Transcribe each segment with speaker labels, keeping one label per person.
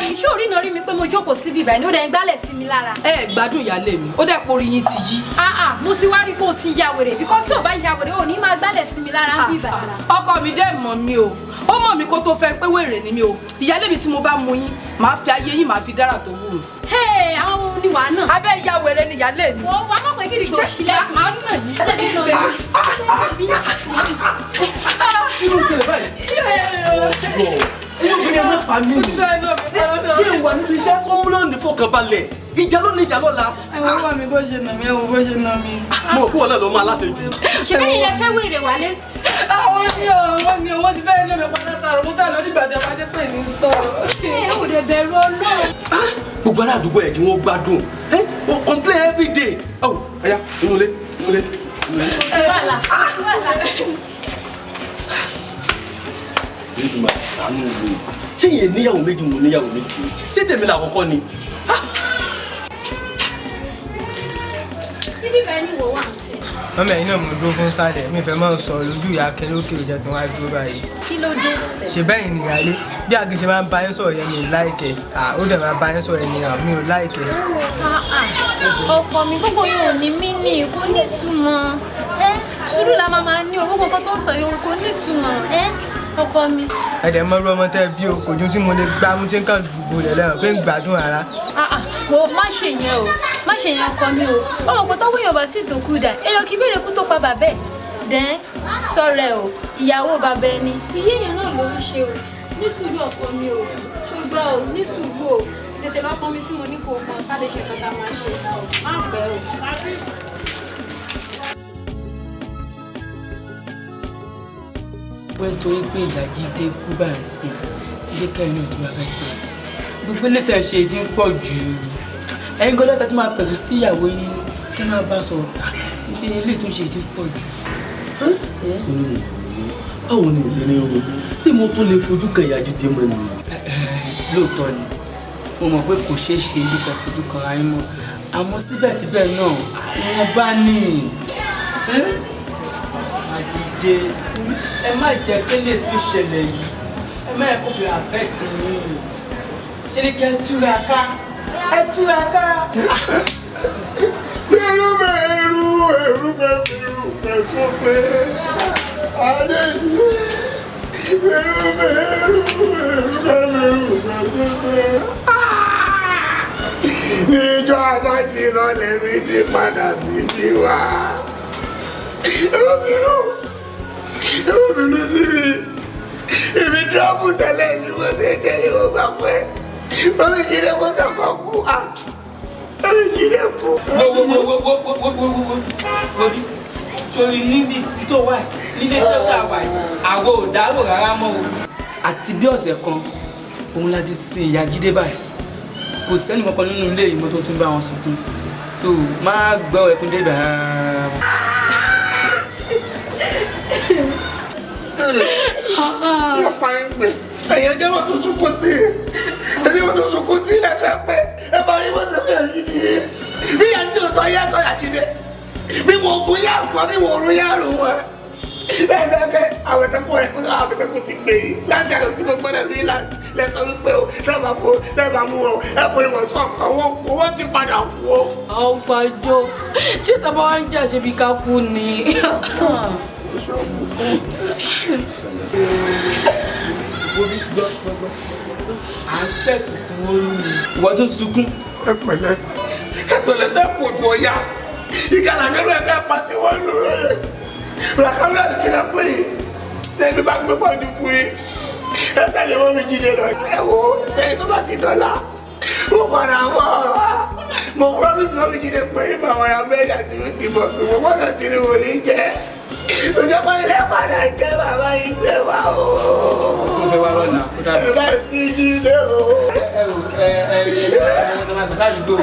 Speaker 1: yìí, ṣé orí náà rí mi pé mo jókòó síbi ìbàyìí ní ó dẹ̀ ń gbálẹ̀ sí mi lára.
Speaker 2: Ẹ gbádùn ìyáálé mi, ó dẹ̀ porí yín ti yí.
Speaker 1: Ah ah, mo sì wá rí kó o ti ya wèrè because tó o bá ya wèrè ò ní máa gbálẹ̀ sí mi lára ń bí ìbàyìí.
Speaker 2: Ọkọ mi dẹ̀ mọ̀ mi o, ó mọ̀ mi kó tó fẹ́ pé wèrè ni mi o. Ìyáálé mi, tí mo bá mu yín, màá fi ayé yín, màá fi dára tó wù mí.
Speaker 1: Hey, àwọn ohun ni wàá náà.
Speaker 2: Abẹ́ ìyá wèrè ni ìyáálé mi.
Speaker 1: Wọ́n wá mọ̀ pé gidi kò sílẹ̀ máa ń nà ní.
Speaker 3: Kí ló ń ṣẹlẹ̀ báyìí? Inú mi ni ẹ má pa mí. Kí n wà níbi iṣẹ́ kó mú lónìí fọkànbalẹ̀. Ìjà ló ní ìjà lọ́la.
Speaker 2: Ẹ wo wà mí bó ṣe nà mí, ẹ wo bó ṣe nà mí.
Speaker 3: Mo rò pé wọn náà ló máa láṣejù.
Speaker 1: Ṣé bẹ́ẹ̀ yẹn fẹ́ wèrè wálé?
Speaker 2: Àwọn ní o, wọ́n ní o, wọ́n ti fẹ́ lé mi padà tààrà, mo sá lórí ìgbàdàn adé pè ní sọ̀rọ̀.
Speaker 1: Ẹ ò dẹ̀ bẹ̀rù Ọlọ́run.
Speaker 3: Gbogbo ará àdúgbò ẹ̀ kí wọ́n gbádùn. Ẹ o complain every day. Ọ̀ ọ̀ya inú ilé, inú ilé, inú ilé.
Speaker 1: Kò sí wàhálà, kò sí wàhálà.
Speaker 3: Nítorí ṣàánú mi. Ṣé ìyẹn níyàwó méjì, mo níyàwó méjì? Ṣé tèmi là kọ́kọ́ ni?
Speaker 1: Ibi bẹ́ẹ̀ ni wò wá àǹtí.
Speaker 4: Mọ́mí, ẹ̀yin náà mo dúró fún sálẹ̀, mi fẹ́ máa ń sọ lójú ìyá Akin lókè òjẹ́ tó wá dúró báyìí.
Speaker 1: Kí ló dé?
Speaker 4: Ṣe bẹ́ẹ̀ ni ìyáálé bí Akin ṣe máa ń bá yín sọ̀rọ̀ yẹn, mi ò láìkẹ́. Ó dẹ̀ máa bá yín sọ̀rọ̀ yẹn ni mi ò láìkẹ́.
Speaker 1: Ah, ah. Ọkọ mi, gbogbo yóò ní mí ní kò ní ìtumọ̀. Ẹ́ sùúrù la máa máa ní o, gbogbo nǹkan tó ń sọ yóò kò ní ìtumọ̀. Ẹ́ ọkọ mi.
Speaker 4: Ẹ̀dẹ̀ mọ́rú ọmọ tẹ́ bí o, kò ju tí mo lè gbá mú tí ń kàn gbogbo rẹ̀ lẹ́wọ̀n pé ń gbádùn ara.
Speaker 1: Ah, ah. Mo má ṣe yẹn o, má ṣe yẹn ọkọ mi o. Ọmọ pé tọ́wọ́ èèyàn bá tí tó kú dà, èèyàn kì í béèrè kú tó pa bàbá ẹ̀. Dẹ́n sọ̀rọ̀ ẹ̀ o, ìyàwó bàbá ẹni. Iye èèyàn náà ló ń ṣe o. Ní sùúrù ọkọ mi o, ṣùgbọ́n o, ní sùúrù o. Tètè lọ pọn mi tí mo ní kó o pọn ká lè ṣe nǹkan tá a máa ṣe. Má pẹ́ o.
Speaker 5: Pé nítorí pé ìyá Jídé kú báyìí sí ilé kẹrin náà tó bá fẹ́ tẹ̀ gbogbo ilé tẹ̀ ṣe ti ń pọ̀ jù. Ẹ̀yin gan lọ́tà tó máa pẹ̀sù sí ìyàwó yín kẹ́ máa bá sọ̀rọ̀ ilé ilé tó ń ṣe ti ń pọ̀ jù.
Speaker 3: Báwo ni ìṣe ní ronú? Ṣé mo tún lè fojú kan ìyá Jídé mọ́ ni?
Speaker 5: Lóòótọ́ ni, mo mọ̀ pé kò ṣeé ṣe bí kò fojú kan ara yín mọ́, àmọ́ síbẹ̀síbẹ̀ náà wọ́n bá ní. Àdìde, ẹ má jẹ́ kí lè tún ṣẹlẹ̀ yìí, ẹ má yẹ kó fi àfẹ́tì yín. Ṣé ni kẹ́ ẹ túra ká? Ẹ túra ká.
Speaker 6: Bẹ́rù bẹ́rù ẹ̀rù bẹ́rù bẹ́sùn pé ayé yìí bẹ́rù bẹ́rù ẹ̀rù bẹ́rù bẹ́sùn pé. Níjọ́ abá ti lọ lẹ́mí ti padà síbí wá. Ẹ̀rù bínú sí mi. Èmi dúrọ́pù tẹ́lẹ̀ ni mo ṣe tẹ́lẹ̀ mo gbà pé mọ́mí jíde kó sọ̀kọ̀ kú. Mọ́mí jíde kú.
Speaker 5: Wo wo wo wo wo wo wo wo wo bí sori níbi tó wà nílé tó tà wà yìí, àwo ò dárò rárá mọ́ o. Àti bí ọ̀sẹ̀ kan òun la ti sin ìyá Jídé báyìí, kò sẹ́ni kankan nínú ilé yìí mọ́ tó tún bá wọn sunkún, so má gbọ́ ẹkún débẹ̀ rárá.
Speaker 6: Wọ́n pa ẹ̀ ń pè. Ẹ̀yin ẹjẹ́ wọn tó sunkún tí. Ẹjẹ́ wọn tó sunkún tí lẹ́kẹ̀ẹ́ pé ẹ bá rí wọ́n ṣe fi hàn yìí dìde. Bí ìyá tó tọ́ yá tọ́ yà jíde. Bí wọ́n ogun yá gbọ́, bí wọ́n orun yá rùn wọn. Bẹ́ẹ̀ bẹ́ẹ̀ bẹ́ẹ̀, àwọn ẹ̀tẹ́kùn rẹ̀ kó sọ àwọn ẹ̀tẹ́kùn ti gbé yìí. Láti àlọ́ tí mo gbọ́dọ̀ ní lẹ́sọ̀ wípé o, lẹ́ẹ̀bà fún lẹ́ẹ̀bà mú wọn, ẹ fún wọn sọ nǹkan wọn kú, wọ́n ti padà kú o.
Speaker 2: Àwọn gbàjọ, ṣé tàbá wá ń jà ṣe bí ká kú ni?
Speaker 5: À ń pẹ̀tù sí wọn rú mi. Ìwọ tún sunkún.
Speaker 6: Ẹ pẹ̀lẹ́, ẹ pẹ̀lẹ́ tẹ́ kò tó ya. Ìkàlà kẹ́lẹ́ ẹ̀ pa sí wọn lò rẹ̀. Làkàlà kìlà pé yìí. Ṣé ibi bá gbé pọ̀ ní fún yín? Ẹ tẹ̀lé wọn mi jíde lọ. Ẹ wo sẹ́yìn tó bá ti dọ̀la. Mo padà wọ̀. Mo promise wọn mi jíde pé ìmọ̀ àwọn ará bẹ́ẹ̀ni àti mi ti bọ̀ pé mo gbọ́dọ̀ tí ni mo ní jẹ́. Ìjọba ilé padà jẹ́ bàbá yìí gbé wa o.
Speaker 5: Mo fẹ́ wá lọ́nà kó dàbí.
Speaker 6: Ẹ bá ti jíde o.
Speaker 5: Ẹ wò ẹ ẹ ẹ ẹ máa gbèsè àdúgbò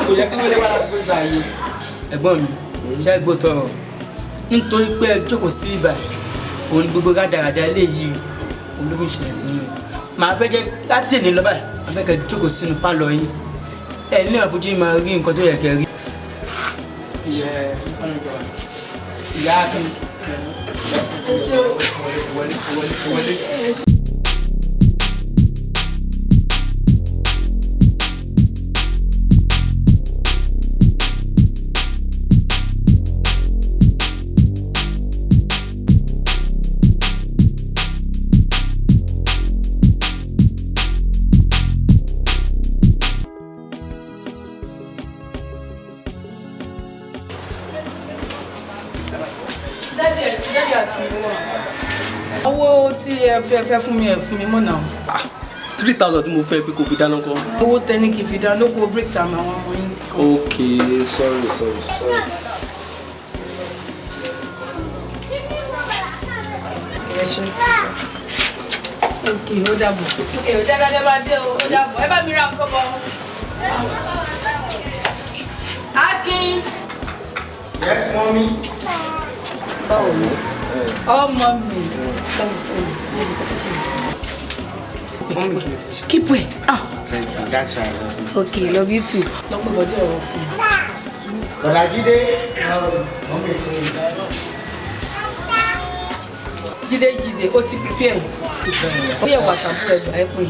Speaker 5: kò yẹ kí wọ́n lè wá ládùúgbò ìgbà yìí. Ẹ̀gbọ́n mi, ṣé ẹ gbọ́ tọrọ? Nítorí pé ẹ jókòó sí ibà, òun ni gbogbo rádaràda eléyìí òun ló fi ń ṣẹlẹ̀ sínú. Màá fẹ́ jẹ́ látẹ̀lé lọ báyìí, màá fẹ́ kẹ́ jókòó sínú pálọ̀ yín. Ẹ ní àfojú yín máa rí nǹkan tó yẹ kẹ́ rí. Ìyá Akin.
Speaker 2: Ẹ ṣé o.
Speaker 5: Wọlé wọlé wọlé.
Speaker 2: tí ẹ fẹ́ fún mi ẹ fún mi mọ́ náà.
Speaker 3: 3,000 tí mo fẹ́ pé kò fi dáná kọ́.
Speaker 2: Owó tẹ ní kí n fi dáná ló kó break time àwọn ọmọ yín.
Speaker 3: Okay, sorry, sorry, sorry.
Speaker 2: Ẹ ṣé. Ok, ó dàbọ̀. Ok, ó dáadáa bá dé o, ó dàbọ̀. Ẹ bá mi ra nǹkan bọ̀. Akin.
Speaker 4: Yes, mommy.
Speaker 2: Báwo ni? Ọmọ mi. Keep well. Ah.
Speaker 4: Thank you. That's why I love you.
Speaker 2: Okay, love you too. Lọ́pọ̀ bọ̀dé ọ̀rọ̀ fún mi.
Speaker 4: Bọ̀dá Jídé.
Speaker 2: Jídé Jídé, ó ti prepare. Ó yẹ wà tàbí ẹgbàá ẹ pé.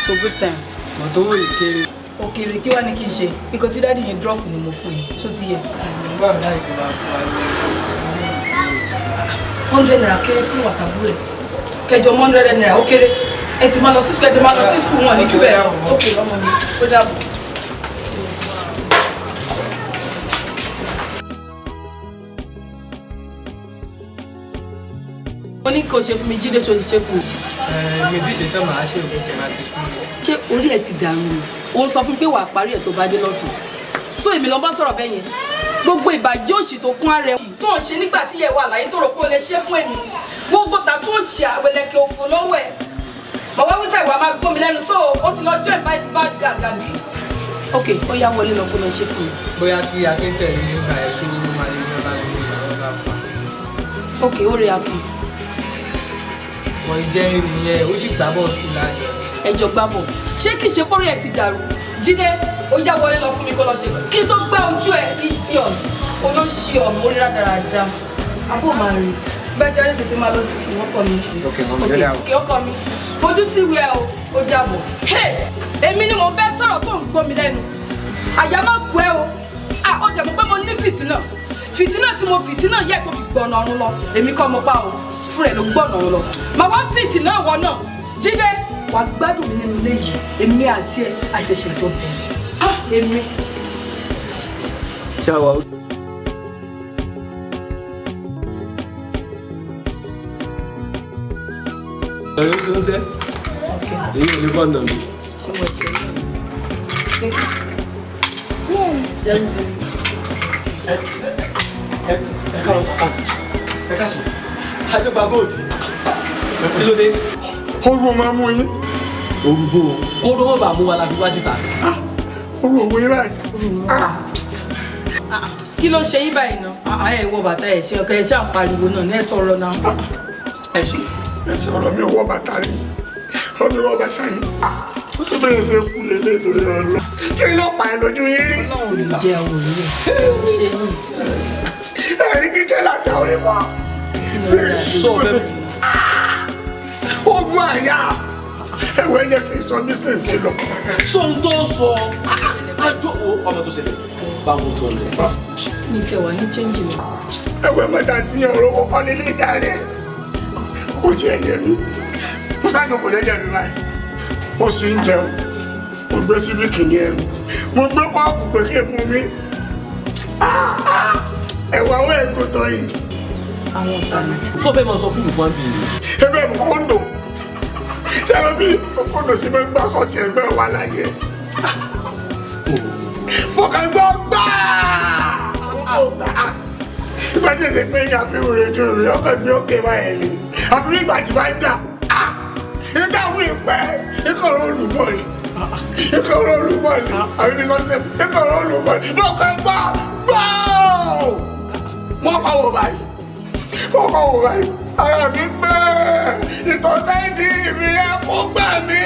Speaker 2: So good time.
Speaker 4: Mọ̀tò owó ìkéré.
Speaker 2: Òkèèrè kí wá ní kí n ṣe? Nǹkan tí dáàdì yẹn drop ni mo fún yín. Ṣó ti yẹ?
Speaker 4: Nígbà mi láì fi máa fún wa ní
Speaker 2: 100 naira kéré fún wàtàbúrò ẹ̀. Kẹjọ 100 naira ó kéré. Ẹ ti máa lọ sí school, ẹ ti máa lọ sí school wọn ní jù bẹ́ẹ̀. Ókè ọmọ mi, ó dàbọ̀. Mo ní kò ṣe fún mi, Jídé ṣo ti ṣe fún mi.
Speaker 4: Mi tí ṣe tán màá ṣe òkú tẹ̀ máa ti school rẹ̀.
Speaker 2: Ṣé orí ẹ ti dàrú ni? Òun sọ fún mi pé wàá parí ẹ̀ tó bá dé lọ́sàn-án. So èmi ló ń bá sọ̀rọ̀ bẹ́ẹ̀ yẹn. Gbogbo ìbàjẹ́ òṣì tó kún ara ẹ̀ tó ń ṣe nígbà tí ilẹ̀ wà láyé tó rò pé o lè ṣe fún èmi. Gbogbo tàtú òṣì àwẹ̀lẹ̀kẹ̀ òfò lọ́wọ́ ẹ̀. Bàbá wíta ìwà máa gbómi lẹ́nu so ó ti lọ join bad bad gàgàbí. Ok, ó yá wọlé lọ kó lọ ṣe fún mi.
Speaker 4: Bóyá kí Akin tẹ̀lé nígbà ẹ̀ sówó ló máa lè ní ọba gbogbo ìgbà wọn bá fà.
Speaker 2: Ok, ó rẹ Akin.
Speaker 4: Wọ́n jẹ́ irun yẹn, ó sì gbá bọ́ọ̀ sùkúl lánàá.
Speaker 2: Ẹjọ́ gbá bọ̀. Ṣé kìí ṣe pórí ẹ̀ ti dàrú? Jídé, ó yá wọlé lọ fún mi kó lọ ṣe. Kí n tó gbá ojú ẹ̀, idiot. Olóṣì ọmọ orí rádaràda. Abó máa rí. Bẹ́ẹ̀ jáde tètè máa lọ sí sùkúl ọkọ mi.
Speaker 4: Ok, mọ́mí, ó dàbọ̀.
Speaker 2: Ok, ọkọ mi. Fojú sí ìwé ẹ o, ó dàbọ̀. Hey! Èmi ni mò ń bẹ́ sọ̀rọ̀ tó ń gbó mi lẹ́nu. Àyà má kú ẹ o. À ó jẹ̀ mọ́ pé mo ní fìtínà. Fìtínà tí mo fìtínà yẹ tó fi gbọ̀nà ọ̀run lọ. Èmi kọ́ mo pa o. Fúnra ẹ̀ ló gbọ̀nà ọ̀run lọ. Màá wá fìtínà ìwọ náà. Jídé, wàá gbádùn mi nínú ilé yìí. Èmi àti ẹ àṣẹ̀ṣẹ̀ jọ bẹ̀rẹ̀. Ah! Èmi.
Speaker 3: Ṣáwa ó. Ẹ̀rọ ṣe ń ṣe. Èyí ò ní bọ́ ọ̀nà mi.
Speaker 2: Ṣé mo ṣe é?
Speaker 3: Ẹ káàsán. Adégbà gold. Kí ló dé?
Speaker 6: Oru ọmọ mú yín.
Speaker 3: Orúgbó. Kóró mọ̀ bá mú wa la fi wá síta.
Speaker 6: Oru òun yín báyìí.
Speaker 2: Kí ló ṣe yín báyìí náà? Ẹ wọ bàtà ẹ̀ ṣe ọkọ ẹ̀ ṣáà ń pariwo náà ní ẹ sọ̀rọ̀ náà.
Speaker 3: Ẹ ṣe.
Speaker 6: Ẹsẹ̀ ọ̀rọ̀ mi ò wọ bàtà rí. Ọ̀rọ̀ mi wọ bàtà rí. Ó tún bẹ̀rẹ̀ sí kú lélẹ̀ torí ọ̀rọ̀. Kí ló pa ẹ lójú yín rí?
Speaker 2: Ọlọ́run ò ní jẹ́ àwọn òwúrọ̀. Ṣé yín?
Speaker 6: Ẹ̀rí kí tẹ́lá tẹ orí mọ́.
Speaker 3: Sọ bẹ́ẹ̀.
Speaker 6: Ogun àyà. Ẹ̀wọ̀ ẹ jẹ́ kí n sọ nísinsìnyí lọ.
Speaker 3: Sọ ohun tó sọ. Àjọ wo ọmọ tó ṣẹlẹ̀? Báwo tó ń lẹ̀?
Speaker 2: Mi tẹ̀ wá ní chẹ́ńjì mi.
Speaker 6: Ẹ̀wọ̀ ẹ má dà tí yẹn olówó kọ́ nílé ìjà rẹ̀. Kò tiẹ̀ yé mi. Mo ṣàjọpọ̀ lẹ́jẹ̀ mi báyìí. Mo sì ń jẹun. Mo gbé síbí kìíní ẹnu. Mo gbé kọ́ọ̀pù pé kí n mú mi. Ẹ̀wọ̀ àwọn ẹ̀kọ́ tó yìí.
Speaker 2: Àwọn ọ̀tá mi.
Speaker 3: Sọ fẹ́ máa sọ fún mi fún àbí mi.
Speaker 6: Ebe mi kóńdò. Sẹ́wọ́n bí kóńdò sí mi gbá sọ́ọ̀tì ẹgbẹ́ wa láyé. Mo kàn gbọ́ gbáà. Ìgbà tí èsì pé ìyá fi wúre ju mi, ọkọ̀ mi ó ké báyìí ni. Àfi bí ìgbà tí bá ń jà. Nígbà wo ìpẹ́, ìkọ̀rọ̀ olùbọ̀ ni. Ìkọ̀rọ̀ olùbọ̀ ni. Àbí bí sọ́ọ́ ìkọ̀rọ̀ olùbọ̀ ni. Mo kàn gbọ́ gbọ́ọ̀. Mo kọ̀ wò báyìí. Mo kọ̀ wò báyìí. Ara mi gbẹ́. Ìtọ́sẹ́ndì mi ẹ kó gbà mí.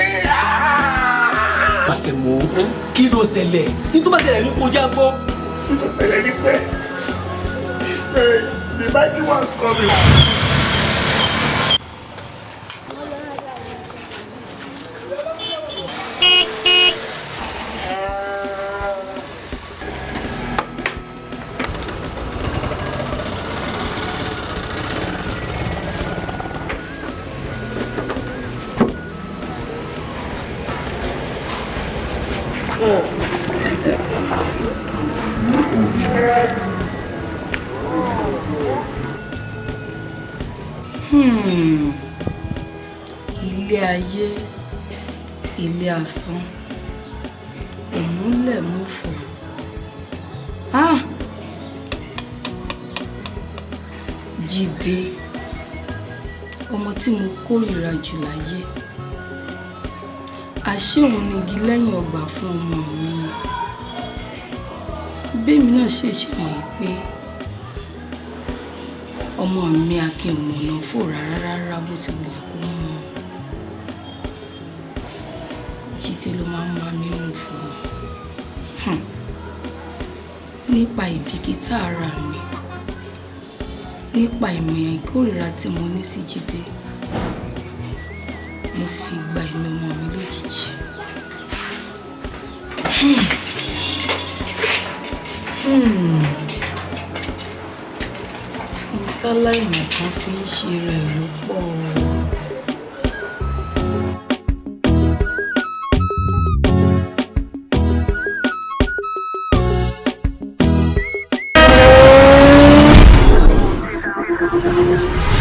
Speaker 3: Pàṣẹmọ, kí ló ṣẹlẹ̀? Ní tó bá ṣẹlẹ̀ ní kó já gbọ́.
Speaker 6: Tó ṣẹlẹ̀ ní pé the mighty ones coming.
Speaker 2: Ilé ayé, ilé asán, òmúlẹ̀múfò. Ah! Jídé, ọmọ tí mo kórìíra jù láyé, àṣé òun ni igi lẹ́yìn ọgbà fún ọmọ mi. Bẹ́ẹ̀mi náà ṣèṣe mọ̀ yìí pé ọmọ mi Akin ò mọ̀nà fò rárá rárá bó ti wulẹ̀ kó mọ̀. Jídé ló máa ń máa mí mú fún mi. Nípa ìbìkítà ara mi, nípa ìmọ̀ ìkórìíra tí mo ní sí Jídé, mo sì fi gba ẹ̀mí ọmọ mi lójijì. Ntọ́lá ìmọ̀ kan fi ń ṣe rẹ̀ ló pọ̀ o.
Speaker 7: Thank you.